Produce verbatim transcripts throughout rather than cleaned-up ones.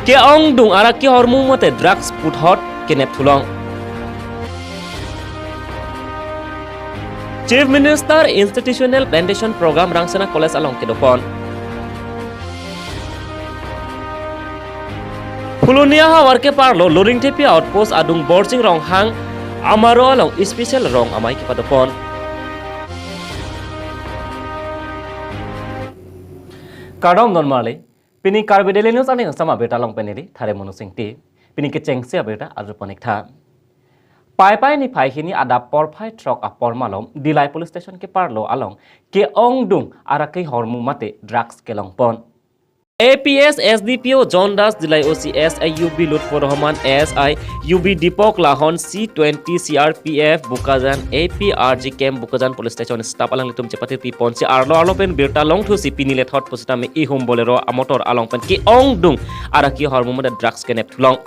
Ke-ongdung arak kehormu mate drugs puthot kenep thulong. Chief Minister Institutional Plantation Program Rangsina College along kedopon. Phuloni ahavar keparlo Loringthepi outpost adung Borsing Ronghang amaro along special rong amei kepadopon. Kardom don marli, pini Karbi Daily News aning sama abirta along pen neli Thare Monu Singti. Pini kechengsi abirta arjuponik tha. Paipai niphai hini adap porphai throk apor malom Dillai Police Station keparlo along ke-ongdung arak kehormu mate drugs kelongpon. A P S S D P O John Das, Dillai O C S I U B Lutfur Rahman, A S I U B Deepak Lahon, C twenty C R P F Bokajan, A P R G camp Bokajan Police Station staff alanglitum chepathirpi ponsi arlo arlo pen birta longthusi pini lethot pusitame ihum Bolero amotor along pen ke-ongdung arak kehormu mate drugs kenep thulong.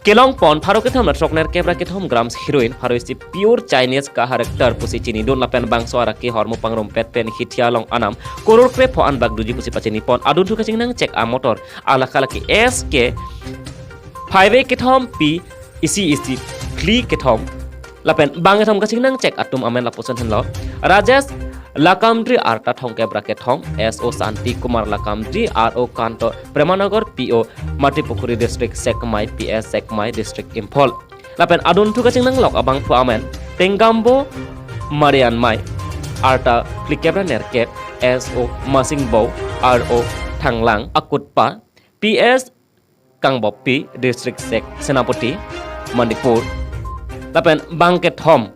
Kelongpon pharo kethom ra throk nerkep ra kethom grams heroin, pharo isi pure Chinese character pusi chinidun lapen bangso arak kehormu pangrumpet pen hithia along anam koror krepho anbak doji pusi pachinipon. Adunthu kachingnangchek amotor alaka lake S K five A kethom P isi isi phli kethom lapen bang kethom kachingnangchek atum amen lapuson henlo: Rajesh Lakamdri arta thomkep ra kethom, S O Santi Kumar Lakamdri, R O Kanto Premanagar, P O Matipukhuri District Sekmai, P S Sekmai District Imphal. Lapen adunthu kachingnanglok abangphu amen Tengambo Marianmai arta phlikep ra nerkep, S O Masingbau, R O Thanglang Akutpa, P S Kangbopi District Sek Senapati, Manipur. Lapen bang kethom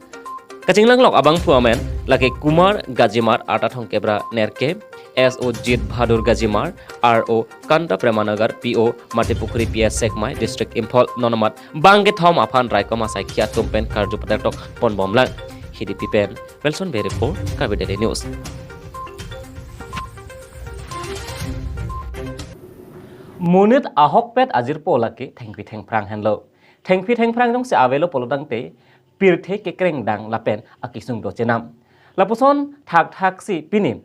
kachingnanglok abangphu amen lake Kumar Gajimar arta thomkep ra nerkep, S O Jit Bahadur Gajimar, R O Kanta Premanagar, P O Matipukhuri, P S Sekmai District Imphal. Non amat bang kethom aphan raikom asaikhi atum pen karju patertok ponbomlang. Hidipi pen Wilson Bey report, Karbi Daily News. Monit ahokpet ajirpo lake thengpi thengphrang henlo. Thengpi thengphrang jongsi avelo pulotangte pirthe kekrengdang lapen akesung dochenam. Lapuson thakthaksi pini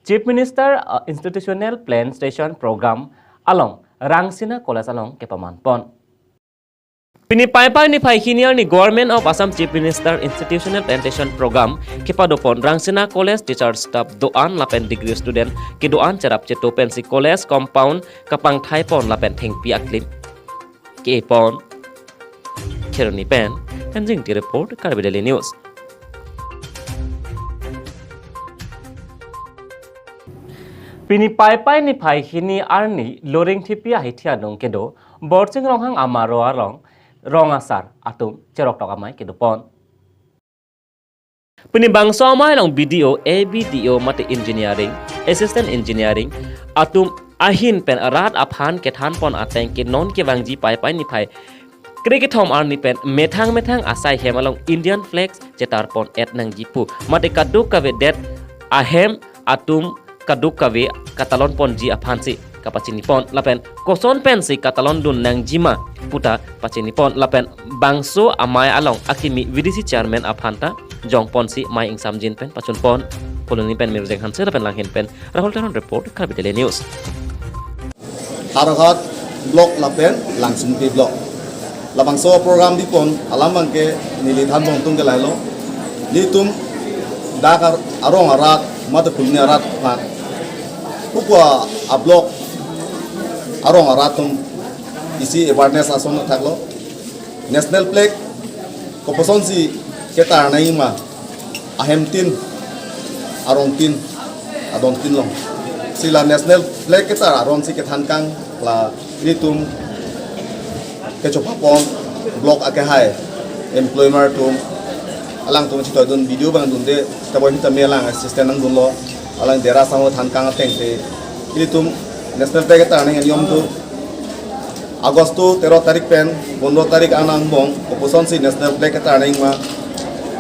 Chief Minister, uh, Institutional Plantation Program along Rangsina College along kepamanpon. Pini Paipai niphai hini arni Government of Assam Chief Minister Institutional Plantation Program kepadopon Rangsina College teacher staff do-an lapen degree student kedo-an cherap cheto pensi college compound kapangthaipon lapen thengpi aklim kepon. Kheroni pen Tenzing Ingti report, Karbi Daily News. Pini Paipai niphai hini arni Loringthepi ahithia adung kedo Borsing Ronghang amaro along rong asar atum cheroktok amei kedopon. Pini bangso amei along B D O, A B D O mate engineering, assistant engineering atum ahin pen rat aphan kethanpon ateng ke non kevangji Paipai niphai krekethom arni pen methang methang asai hem along Indian flag chetarpon et nangji pu mate kadokave det ahem atum kadokave katalonponji aphansi kapachinipon lapen koson pensi katalondun nangjima puta pachinipon lapen bangso amei along akimi V D C chairman aphanta jongponsi mei ingsamjin pen pachunpon. Phuloni pen Mirjeng Hanse lapen Langhin pen Rahul Teron report, Karbi Daily News. Howraghat block lapen Langsunpi block. Labangso program bipon alam abangke neli thanbom atum ke lahelo. Nelitum dak ar-, arong arat mate Phuloni arat aphan, pupo a block arong arat atum isi awareness ason thaklo. National flag koposonsi ketar nangma, ahem tin, arong tin, adon tin along. Si la national flag ketar aron si kethankang la nelitum kechopapon block akehai employee atum alangtum chitoidun video abang dunde, taboi sitame alang assistant nangdunlo, alang dera sango thankang atengte nelitum national flag ketar nangji niyom do. Agosto tero tarik pen pondro tarik angbong koposonsi national flag ketar nangma,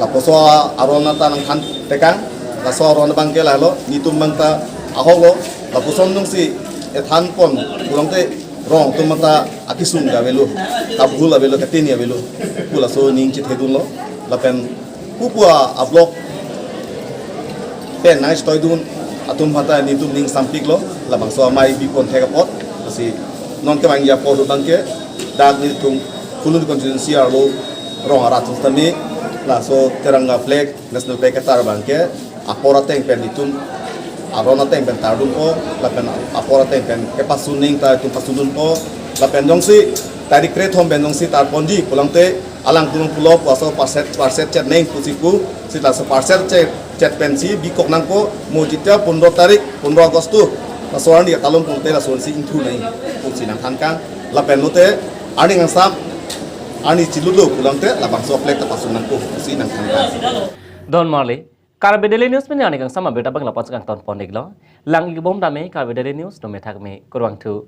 lapuson aron ata nangthan tekang, laso aron abangke lahelo, nelitum abangta ahoklo, lapuson nungsi ethanpon pulangte rong atum ata akesung avelo, kabhul avelo, katini avelo pu laso ning chethedunlo, lapen pupo a block pen nangchitoidun atum aphanta nelitum ning sampiklo, labangso amei bipon thek apot, lasi Non kevangji apor ahut abangke, dak nelitum Phuloni constituency arlo rong arat atum tame, laso Tiranga flag, national flag ketar abangke, apor ateng pen nelitum aron ateng pen tardunpo, lapen apor ateng pen kepasun ning ta nelitum pasundunpo, lapen jongsi tarik kre-thom pen jongsi tarponji pulangte, alangtum pulo pu laso parset, parset chet neng pusi pu, si laso parset chet, chet pensi bikok nangpo, mo jitya pondro tarik, pondro August tu, laso arni atalon pungte laso si ingthu neng pusi nangthan kang, lapen lote, arni kangsam, arni chilutlo pulangte, labangso flag ta pasun nangpo pusi nangthan kang. Don Marley, Karbi Daily News pen arni kangsam abirta abang lapu-an si kangton pon-iklo. Lang-ik bom tame Karbi Daily News, dome thakme, kurvangthu.